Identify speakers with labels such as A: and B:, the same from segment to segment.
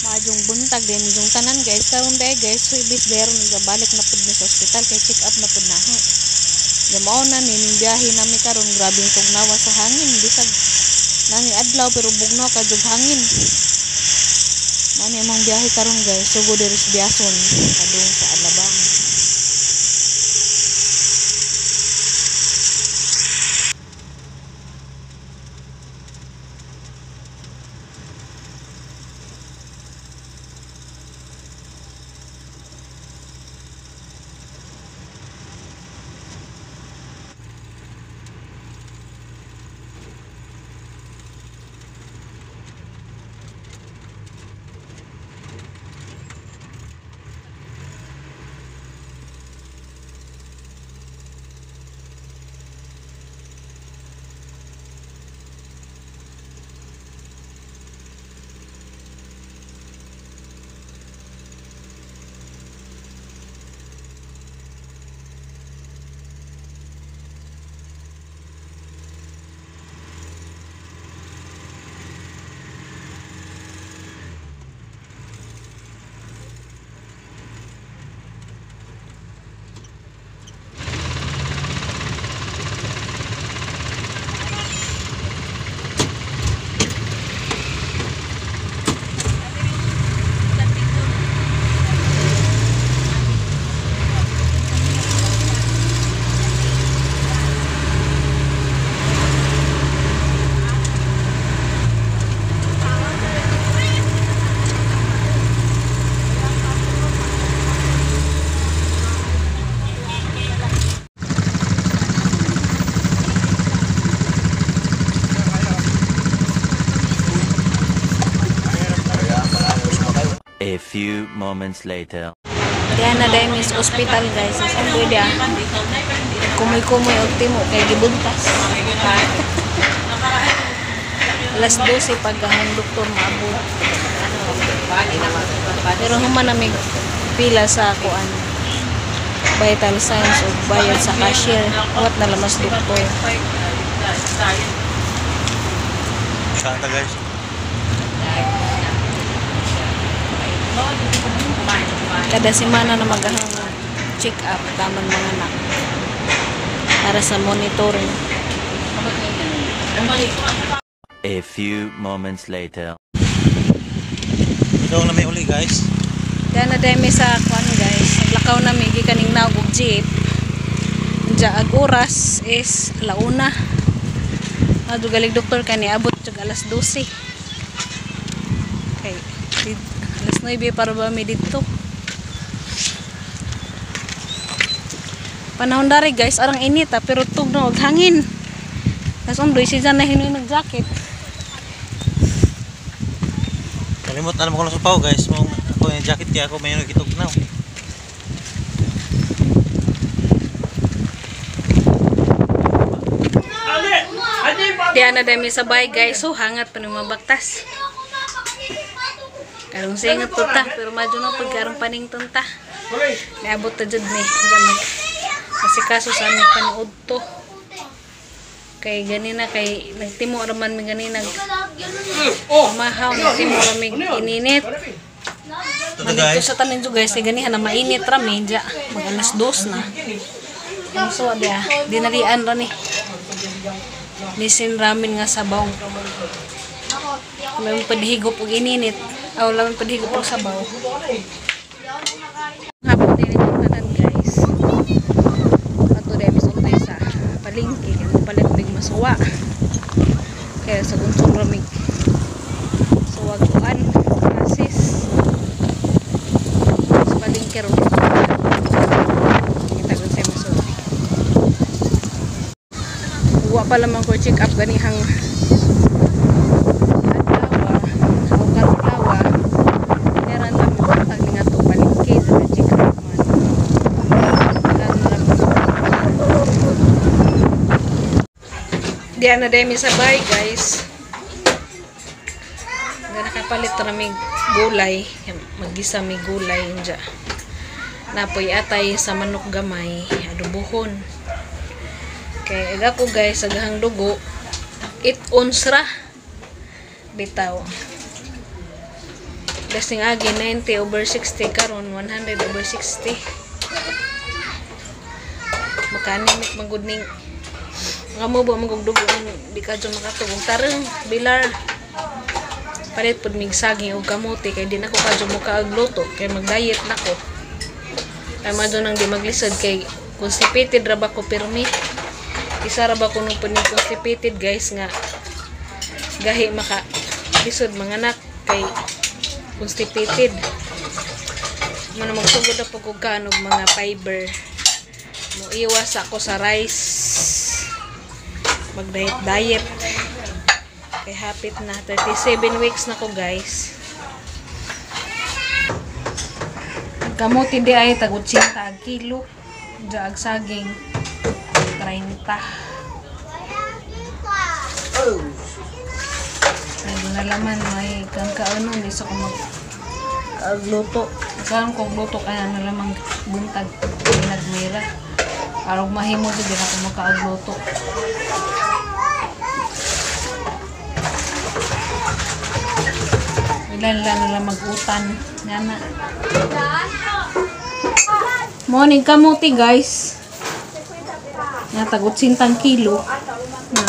A: Maayong buntag din yung tanan, guys. Karon day, guys, Huwebes dero, nagabalik na pud mi sa ospital kay check up na pud naho. Mao na ning biyahe nami karon, grabeng tugnawa sa hangin, bisag nani adlaw pero bugnaw ka jud hangin. Mao ni among biyahe karon, guys, sugod diri sa Biazon padung sa Alabang.
B: A few moments later.
A: Diyan na dahil mis ospital, guys. Sa pwede ah. Kumoy-kumoy og timo kay gibuntas. Alas 12 pag ang doktor maabot. Pero human na may pila sa kuan, vital signs o bayad sa cashier. What na lamas doktor.
C: Saan ta, guys?
A: Kada semana na maghahang check up taman mga anak para sa monitoring.
B: A few moments later.
C: Ito na may uli, guys.
A: Diyan na dahil sa kuan, guys. Naglakaw na mi gikan ning naog og jeep. Diya ag oras is alauna. Adto galing doktor kani abot jud alas 12. Kay alas 9 para ba mi didto. Panahon dari, guys, arang init ah, pero tugnaw og hangin. Tas undoy si Jan na hinoy nag-jacket.
C: Kalimot na naman ko lang sa pao, guys. Mo ako yung jacket kaya ako may nagitugnaw.
A: Diyan na dami sa bahay, guys. So hangat pa ni mabaktas. Karong singat to ta, pero madyo na pag karong paning tunta. Niabot ta jud mi. Diyan mag kasi kaso sa aming panood to. Kay ganina kay nagtimo raman mi ganina. Mahaw nagtimo ra mi ininit.
C: Ito
A: Manito
C: guys.
A: sa tanin jud, guys, kay ganihan na mainit ra mi diya. Mag alas 2 na. Ang so dia, dinalian ra ni. Nisin ramen nga sabaw. May padhigop og ininit. Aw, wala man padhigop og sabaw. Hapon din itong tanan, guys. Ato dahil misuntay sa palengke kay mopalit mig masuwa. Kaya sa gunsong ramig suwag kuan asis. Sa palengke ron. Kita gun sa masuwa. Wa pa lamang ko check up ganihang adlaw o karong lawa. Meron kami buntag ni nga to palengke sa check up man. Dagan ra ko. Diyan na demi sa bahay, guys. Nakapalit ra mig gulay, maggisa mig gulay inja. Napoy atay sa manok gamay, adobohon. Kay ako guys, agahang dugo 8 ons ra. Bitaw. Lasing agi 90/60 karon 100/60. Maka-anemic man gud ning mga mo ba magug dugo di ka dyan makatugong tarong bilar. Palit pud mig saging og kamote kay di nako kadyo mo kaagluto kay mag-diet nako. Kay madto nang di maglisod kay constipated ra ba ko pirmi. Isa ra ba ko nung puning constipated guys nga gahi maka lisod manganak kay constipated. Mano magsugod na pud kog kaan og mga fiber. Mo iwas ako sa rice. Mag-diet diet. Kay hapit na 37 weeks na ko guys. Kamote di ay tag 80 ag kilo. Diya ag saging 30. Ay nalaman may kang kaonon di sa ko mag kaagluto. Karon kog luto kaya nalamang buntag nagmira. Arog mahimo jud di na ko makaagluto. Ilan lang nila mag-utan. Nga na. Morning kamuti guys. Nga tag 80 kilo. Na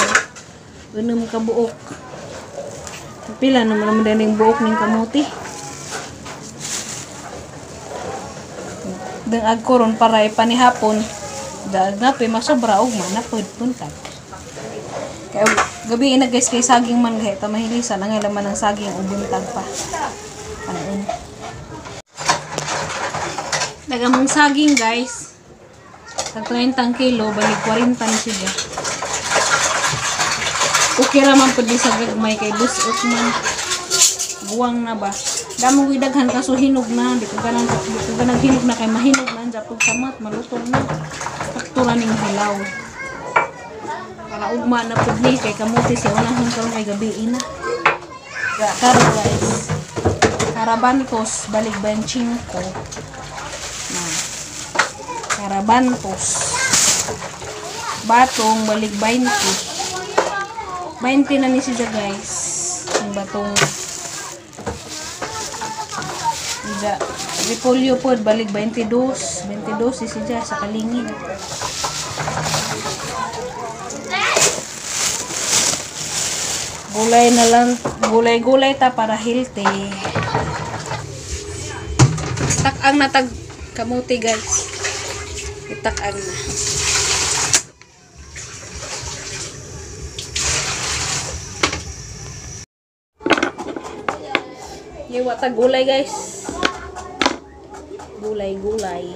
A: unom ka buok. Pila naman naman din yung buok ning kamuti. Dang agkoron para ipanihapon. Dag na pe masobra og manapod buntag. Kaya gabi ina guys kay saging man gay ta mahilisan ang laman ng saging o buntag pa. Panon. Dagamang saging guys. Tag 30 kilo balik 40 ni siya. Okay ra man pud sa gagmay kay busot man. Guwang na ba. Damo gyud daghan kaso hinog na, di ko ganang hinog na kay mahinog man ja pug samat malutong na. Sakto ra ning hilaw. Para ugma na pud ni kay kamote siya unahon karon kay gabi ina. Karon guys. Karabantos balik 25. Na. Karabantos. Batong balik 20. 20 na ni siya guys. Ang batong. Diya, repolyo pod balik 22. 22 si siya sa kalingin. Gulay na lang, gulay-gulay ta para healthy. Takang na tag kamote guys. Itakang na. Iwa tag gulay guys. Gulay-gulay.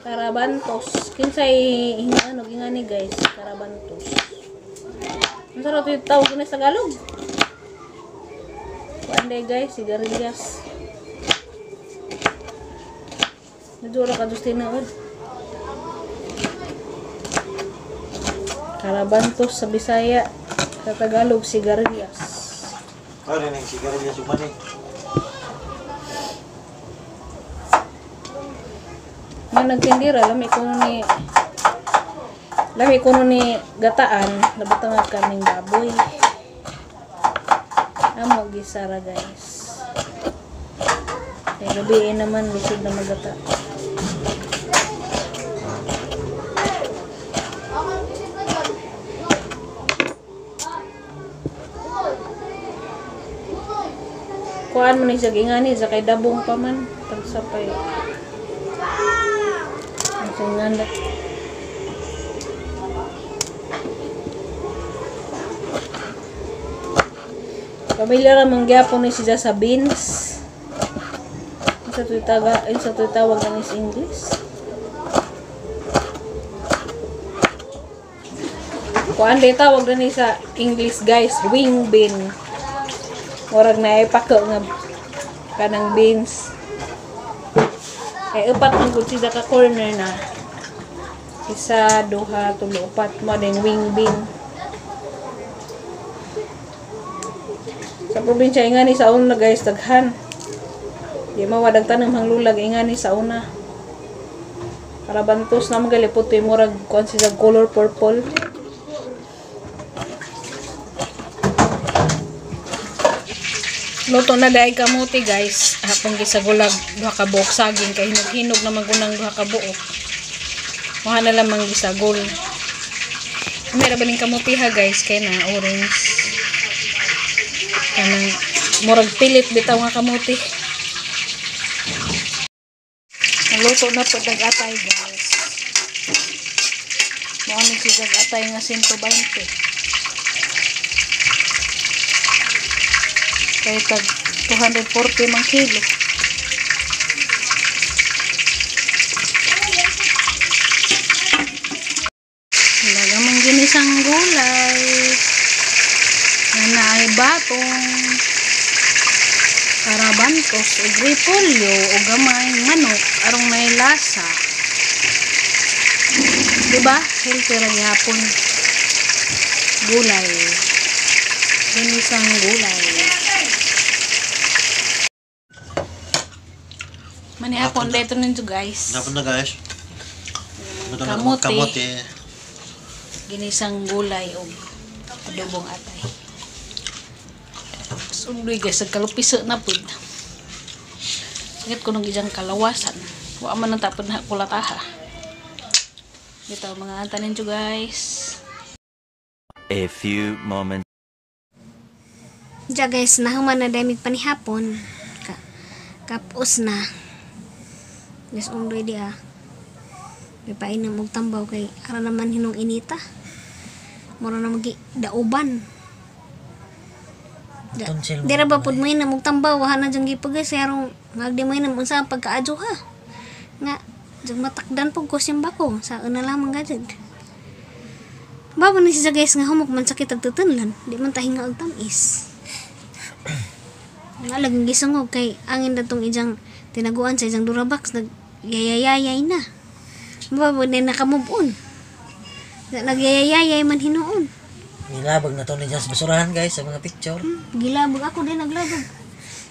A: Karabantos. Kinsay ano gingani guys, karabantos. Ang sarap yung tawag na sa Tagalog. Kuan guys, sigarilyas. Nadura ka dos tinuod. Karabantos sa Bisaya, sa Tagalog sigarilyas.
C: Ano ning sigarilyas ug mani?
A: Man nagtindira lami kuno ni gataan, nabutang kaming baboy. Amo gisara guys. Kay gabi naman lisod na magata. Kuan man ni sa gingani sa kay dabong pa man tagsapay. Ang nganda. Pamilya ra man gyapon ni siya sa beans. Sa tuwi tawag ang is English. Kuan day tawag ni sa English guys, wing bean. Murag na ipako nga kanang beans. Kay upat man gud siya ka corner na. Isa, duha, tulo, upat mo ding wing bean. Sa probinsya ingani sa una guys, daghan. Di mawadag tanang hanglulag ingani sa una. Karabantos na magalipot to murag kuan siya color purple. Luto na dahil kamuti guys. Hapong gisagulag duha ka buok saging kay hinog-hinog na magunang duha ka buok. Kuha na lamang gisagol. Meron ba ning kamuti ha guys kay na orange. Kanang murag pilit bitaw nga kamuti. Naluto na po dag-atay guys. Mao ni siya atay nga 120. Kay tag 240 mang kilo. Laga mang ginisang gulay. Na ay batong, karabantos, ug repolyo, ug gamay manok arong nay lasa. Diba? Healthy ra gihapon. Gulay. Ginisang gulay. Manihapon dito ninyo guys.
C: Dapat na guys.
A: Kamote.
C: Kamote.
A: Ginisang gulay og adobong atay. Sundoy guys, nagkalupiso na pud. Sakit ko nung ijang kalawasan. Wa man ang tapod na kulataha. Dito mga anta ninyo guys.
B: A few moments.
D: Diya guys, nahuman na dahil panihapon. Kapos na. Guys, undoy di ah. May painom og tambaw kay ara naman hinong inita. Mura na magi dauban. Dira ba pud mo inom og tambaw, waha na jang gipagay sa arong ngagdi mo inom unsa ang pagkaadyo ha. Nga jang matakdan pug ko simba ko sa una lamang gajud. Baba ni siya guys nga humok man sakit ag tutunlan, di man tahinga og tamis. Nga laging gisungog kay angin datong ijang tinaguan sa ijang Durabox nagyayayay na. Baba ni naka-move on. Nagyayayay man hinuon.
C: Gilabag na to ni sa basurahan guys sa mga picture.
D: Gilabag ako din naglabag.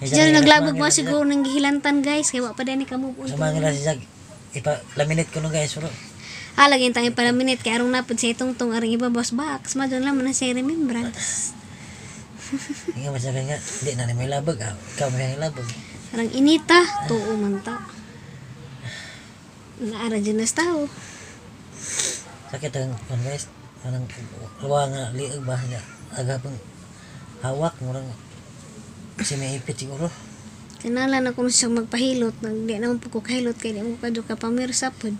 D: Siya naglabag mo siguro nang gihilantan guys kay wa pa din ka move on.
C: Sa mga nila si Jag, ipa-laminate ko no guys bro.
D: Ah, lagi tang ipa-laminate kay arong napod sa itong tong aring ibabas box, madon lang man sa remembrance.
C: Nga masabi nga, di na ni may labag ah. Ikaw may labag.
D: Arang inita, tuo man ta. Naara dyan na tao.
C: Sakit ang kan guys. Anang luwa nga liag ba nga aga pang hawak murang kasi may ipit siguro.
D: Kinala na kuno siya magpahilot, nagdi naman po ko kahilot kay di mo kadyo ka pamirsa pod.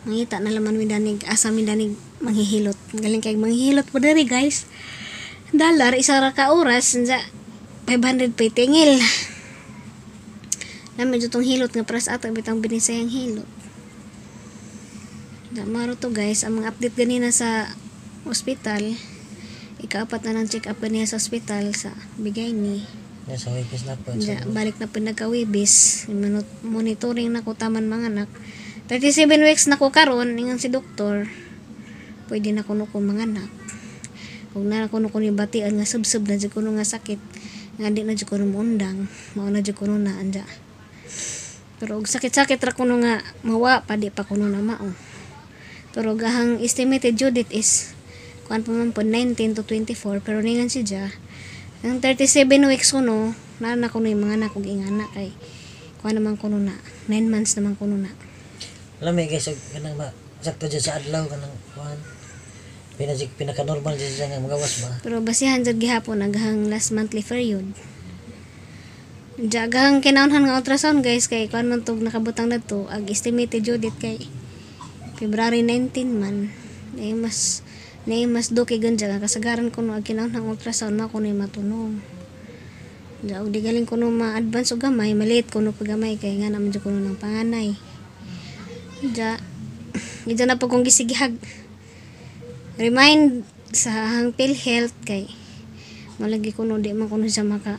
D: Mangita na laman mi danig asa mi danig manghihilot. Galing kay manghihilot po diri guys. Dollar isa ra ka oras nja 500 pay tingil. Na medyo tong hilot nga pras ato bitang binisayang hilot. Maro to guys, ang mga update ganina sa ospital. Ikaapat na ng check up ganina sa ospital sa bigay ni.
C: Sa Webis na po.
D: Ja, balik na po nagka-Webis. Monitoring na ko taman mga anak. 37 weeks na ko karon ingon si doktor. Pwede na kuno ko mga anak. Kung na kuno ko ni batian nga sub-sub na jud kuno nga sakit. Nga di na jud kuno moundang. Mao na jud kuno na anja. Pero og sakit-sakit ra kuno nga mawa pa di pa kuno na mao. Pero gahang estimated due date is kuan pa man po 19 to 24 pero ningan si Ja ang 37 weeks kuno na na kuno yung mga anak og ingana kay kuan naman kuno na 9 months naman kuno na.
C: Lami guys og kanang sakto jud sa adlaw kanang kuan pinaka normal jud siya nga magawas ba.
D: Pero basihan jud gihapon agahang last monthly period. Ja gahang kinaunhan nga ultrasound guys kay kuan man tog nakabutang nadto ag estimated due date kay February 19 man. Nay mas do kay ganja nga kasagaran kuno ag kinaunhang ultrasound ma kuno matunong. Ja og di galing kuno ma-advance og gamay, maliit kuno pag gamay kay nga naman jud kuno ng panganay. Ja ida na po kong gisigihag remind sa hang PhilHealth kay malagi kuno di man kuno siya maka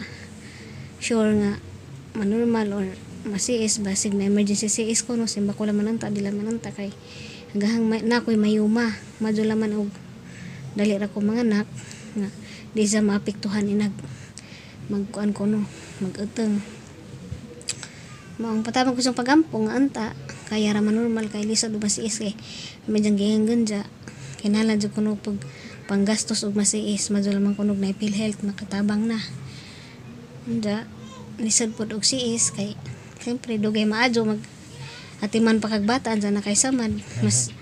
D: sure nga manormal or ma-CS basig na emergency CS kuno simba ko laman anta di laman anta kay hanggang na ako'y mayuma madula man og dali ra ko mga anak nga Di siya maapektuhan inag magkuan ko no, mag-uteng. Maong patabang ko sa pag-ampo nga anta kaya ra man normal kay lisod ug masiis kay medyang gihanggan dya kinahanglan jud kuno pag panggastos og masiis madula man kuno og naay PhilHealth makatabang na. Unda lisod pod og siis kay siyempre dugay maadyo mag atiman pa kag bata andyan na kay samad mas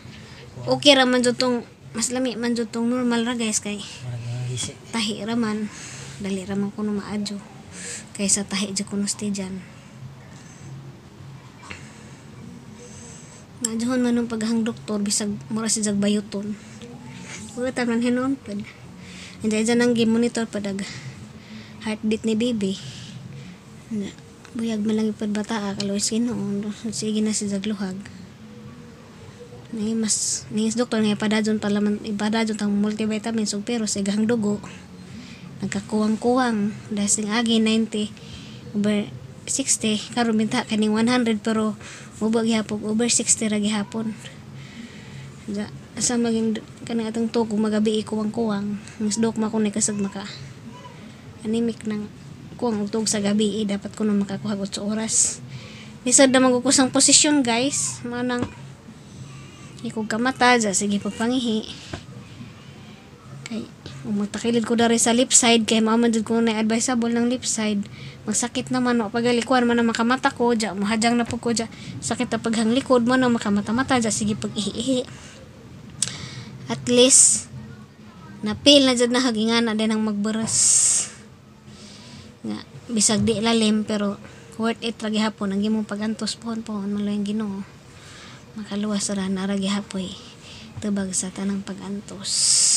D: okay ra man jud tong mas lami man jud tong normal ra, guys, kay
C: Murag nga gisi.
D: Tahi ra man, dali ra man kuno maadyo kaysa tahi jud kuno stedyan. Maadyohon man nung paghang doktor bisag mura si jag bayuton. Wala ta man hinuon pud. Andiyan dyan ang gi-monitor pud ag heartbeat ni baby. Na, buyag man lang ipad bata kaluoy sa Ginoo. Sige na si jag luhag. Ni mas ni doktor nga ipadadyon pala man ipadadyon tang multivitamins ug pero sa igahang dugo nagkakuwang-kuwang dahil agi 90 over 60, karon binta kaning 100, pero mubo gihapon over 60 ra gihapon. Ja, sa maging kanang atong tugo magabi kuwang-kuwang mas dok ma ni kasag maka anemic nang kuwang og tuog sa gabi eh, dapat ko na makakuha og 8 oras. Lisod na magukusang posisyon, guys, mao nang ikog kamata ja sige pagpangihi kay magtakilid ko dari sa left side kay mao man jud ko na advisable ng left side. Magsakit naman wa pagalikuan man ang makamata ko ja, mahajang na pud ko ja, sakit na paghanglikod mo na makamata-mata ja sige pag ihi-ihi. At least napil na jud na hagingan na din ang magbaras nga bisag di lalim pero worth it ra gihapon ang imong pagantos. Pohon pohon man lang Ginoo, makaluwas ra na ra gihapoy tubag sa tanang pagantos.